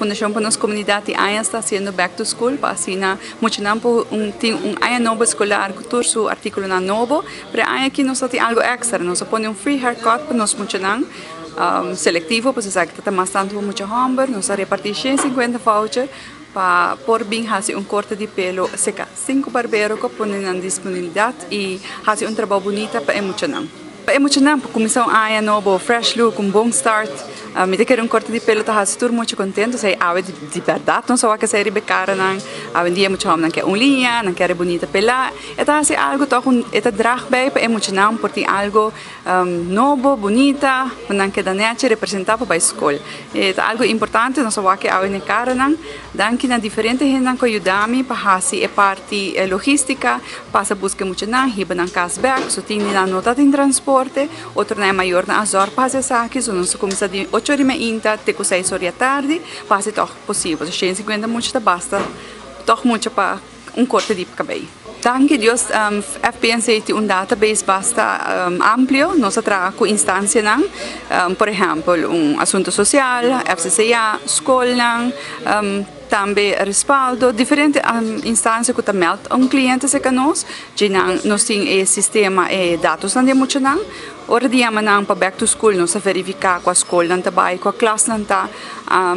Fundashon pa Nos Komunidat di aña sta hasiendo Back to School pa asina muchanan por un tin un aña nobo eskolar ku tur su artíkulonan nobo. Pero e aña aki nos ta tin algu èkstra, nos a pone un free haircut pa nos muchanan selektivo pasobra esaki ta ta mas tantu pa mucha hòmber. Nos a repartí 150 voucher pa por bin hasi un korte di pelo seka. Sinku barbero ku a pone nan disponibilidat i hasi un trabou bunita pa e muchanan. Pa e muchanan por kuminsá un aña nobo, fresh look, un bon start. Mi ta kere un korte di pelo ta hasi tur mucha kontento. Esei awe di bèrdat nos a wak esei riba e karanan. Awendia e mucha hòmbernan ke un liña, nan kere bunita pelá. E ta hasi algu tòg un e ta drag bei pa e muchanan por tin algu nobo, bunita, pa nan keda nèchi representá pa bai skol. E ta algu importante, nos a wak e awe na e karanan. Danki na diferente hendenan ku a yuda mi pa hasi e parti logístika, pasa buska e muchanan, hiba nan kas bèk. So tin di nan no ta tin transporte, otronan e mayornan a zòrg pa hasi esaki. So nos a kuminsá di ocho ora i meinta te ku seis ora di atardi pa hasi tòg posibel. So 150 mucha ta basta tòg mucha pa un korte di kabei. Danki Dios FPNC tin un database basta amplio. Nos a traha ku instansianan, por ehèmpel un asuntu sosial, FCCA, skolnan, tambe Respaldo, diferente instansia ku ta mèld un kliente serka nos. Djinan nos tin e sistema, e datosnan di e muchanan. Ora di yama nan pa back to school nos ta verifiká kua skol nan ta bai, kua klas nan ta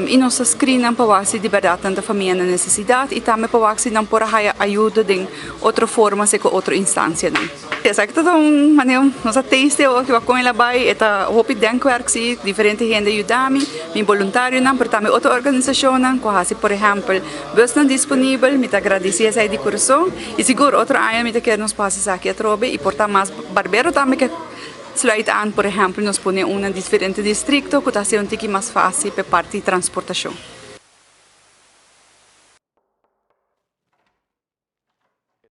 i nos ta screen nan pa wak si di bèrdat nan ta famia na nesesidat i tambe pa wak si nan por a haya ayuda den otro forma si ku otro instansianan. Esaki ta un manera nos a taste awor ki wak kon el a bai, e ta hopi denkwerk si, diferente hende a yuda mi, mi boluntarionan pero tambe otro organisashonnan ku a hasi por ehèmpel busnan disponibel, mi ta gradisí esei di kurason i sigur otro aña mi ta kere nos por hasi esaki atrobe i por ta mas Barbero tambe ke sluit aan, por ehempel nos pone un na diferente districto cu ta haci un tiki mas facil p'e parti transportacion.